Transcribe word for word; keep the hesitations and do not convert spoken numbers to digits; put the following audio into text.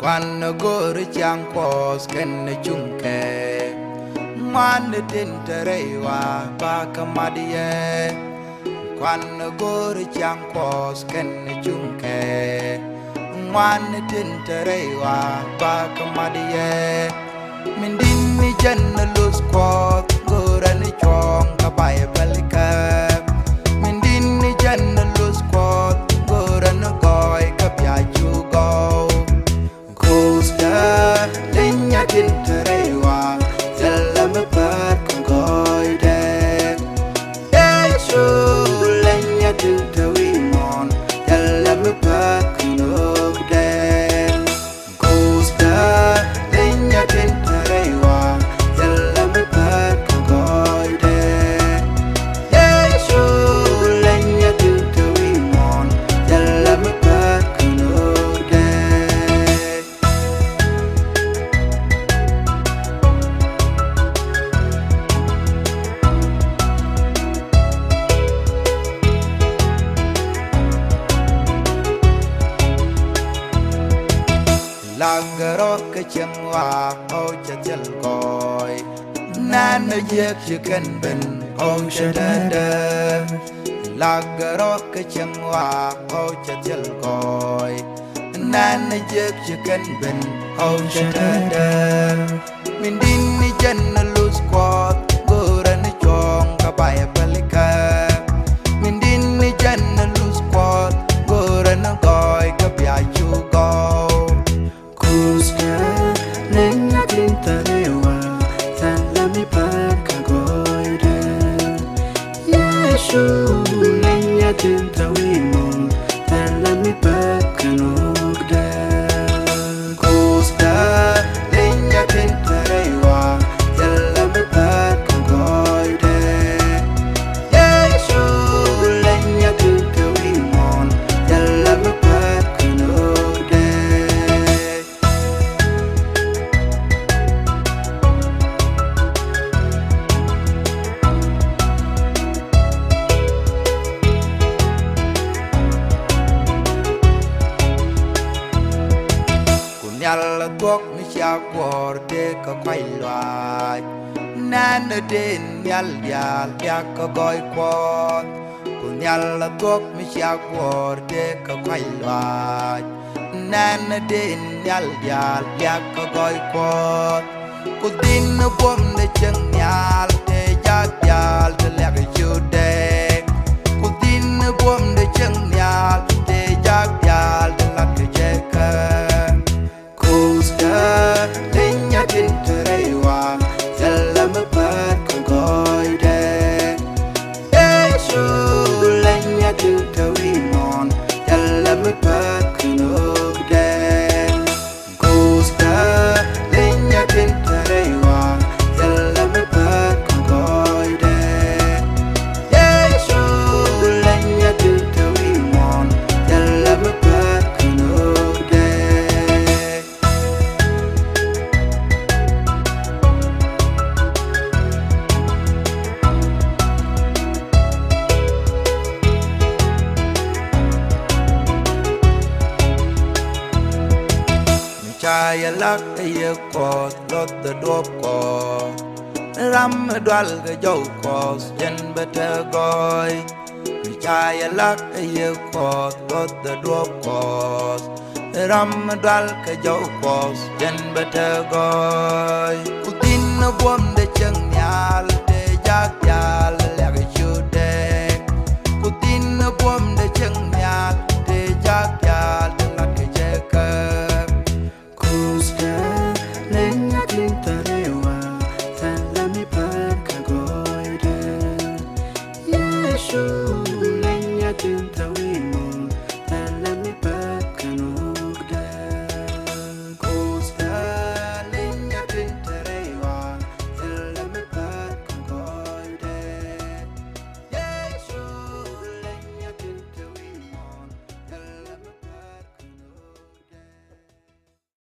Kuan go̱o̱r ciaŋ Kuɔth kɛn cuŋkɛ. Ŋuan tin te rɛy wa ba kä mat yɛ. Kuan go̱o̱r ciaŋ Kuɔth kɛn cuŋkɛ. Ŋuan tin te rɛy wa ba kä mat yɛ. Min din ni jɛn luth Kuɔth go̱o̱rɛ ni cuɔ̱ɔ̱ŋ kä Bayböl kɛ. Min din ni jɛn luth Kuɔth go̱o̱rɛ ni gɔɔy kä bia cu gɔw. Kuoth dee leny a tin te rɛy wa thilɛ mi päät kä gɔɔydɛ. Yecu leny a tin te wi̱i̱ muɔ̱ɔ̱n thilɛ mi päät kä nhökdɛ. Kuoth dee leny a tin te rɛy wa thilɛ mi päät kä gɔɔydɛ. Yecu leny a tin te wi̱i̱ muɔ̱ɔ̱n thilɛ mi päät kä nhökdɛ. Lak rɔ kä cieŋ wa ɣɔw cɛ thil gɔɔy. Nɛn jiäk ci kɛn ben ɣɔw cɛ dädä. Lak rɔ kä cieŋ wa ɣɔw cɛ thil gɔɔy. Nɛn jiäk ci kɛn ben ɣɔw cɛ dädä. Min din ni jɛn luth Kuɔth go̱o̱rɛ ni cuɔ̱ɔ̱ŋ kä Bayböl kɛ. Min din ni jɛn luth Kuɔth go̱o̱rɛ ni gɔɔy kä bia cu gɔw. Kuoth dee leny a tin te rɛy wa thilɛ mi päät kä gɔɔydɛ. Yecu leny a tin te wi̱i̱ muɔ̱ɔ̱n thilɛ mi päät kä nhökdɛ. Kuoth dee leny a tin te rɛy wa thilɛ mi päät kä gɔɔydɛ. Yecu leny a tin te wi̱i̱ muɔ̱ɔ̱n thilɛ mi päät kä nhökdɛ. Ku nhial a thuɔ̱k mi cia guɔ̱ɔ̱r tëë kä kuay luaac. Nɛn ɛ dee nhial diaal diak kä gɔɔy Kuɔth. Ku nhial a thuɔ̱k mi cia guɔ̱ɔ̱r tëë kä kuay luaac. Nɛn ɛ dee nhial diaal diak kä gɔɔy Kuɔth. Ku dhin buɔ̱mdɛ cieŋ nhial tëë jak diaal ti liak ciötdɛ. Ku dhin buɔ̱mdɛ cieŋ nhial tëë jak diaal ti lat kɛ jɛ kä. Kuoth dee leny a tin te rɛy wa thilɛ mi päät kä gɔɔydɛ. Yecu leny a tin te wi̱i̱ muɔ̱ɔ̱n thilɛ mi päät kä nhökdɛ. Kuoth dee leny a tin te rɛy wa thilɛ mi päät kä gɔɔydɛ. Yecu leny a tin te wi̱i̱ muɔ̱ɔ̱n thilɛ mi päät kä nhökdɛ. Mi ca yɛ lak ɛ yɛ Kuɔth luɔth ɛ duɔ̱ɔ̱p Kuɔth. Ram mi dual kɛ jɔw Kuɔth jɛn bɛ te gɔɔy. Mi ca yɛ lak ɛ yɛ Kuɔth luɔth ɛ duɔ̱ɔ̱p Kuɔth. Ram mi dual kɛ jɔw Kuɔth jɛn bɛ te gɔɔy. Ku dhin buɔ̱mdɛ cieŋ nhial tëë jak diaal liak ciötdɛ. Ku dhin buɔ̱mdɛ cieŋ nhial tëë jak diaal ti lat kɛ jɛ kä. Kuoth dee leny a tin te rɛy wa thilɛ mi päät kä gɔɔydɛ. Yecu leny a tin te wi̱i̱